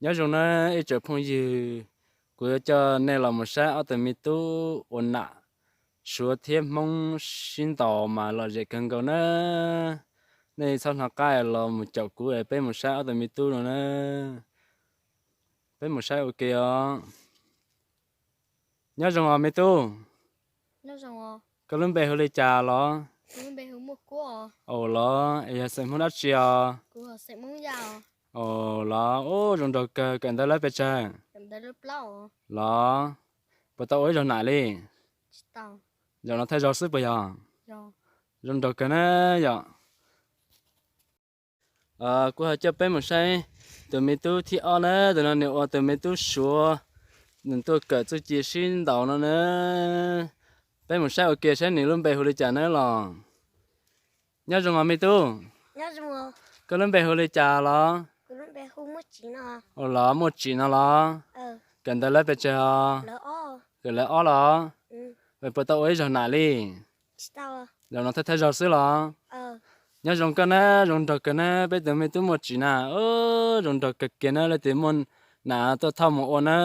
Nyob zoo na ib tsoom phooj ywg, kuv yuav coj nej los mus saib ob tug me tub ua nam, Suav thiab Hmoob sib ntaus mas lom zem kawg nkaus na. Nej txhob hnov qab los mus caum kuv es peb mus saib ob tug me tub no na. Peb mus saib ua ke os. Nyob zoo os me tub. Koj lub npe hu li cas los? Ua los es yog xeem Hmoob dab tsi os? Ua los, ub, zoo nraug kawg, kawm ntawv lawv pes tsawg los? Puas tau ua ib zaug nam li? Zaum no thawj zaug xwb puas yog? Zoo nraug kawg na yom. Kuv ho coj peb mus saib tus me tub thib ob na, tus no nws ua tus me tub Suav, nws tuaj kawm txuj ci sib ntaus no na. Peb mus saib ua ke saib nws lub npe hu li cas na los. Nyob zoo os me tub. Koj lub npe hu li cas los? Ua los Muaj Tsim no los? Kawm ntawv lawv pes tsawg os? Kawm lawv ob los? Puas tau ua ib zaug nam li? Zaum no thawj thawj zaug xwb los? Nyob zoo koj na, zoo nraug kawg na, peb tus me tub Muaj Tsim na, zoo nraug kawg kiag na, leej twg muaj nam tuaj thauj mus ua na.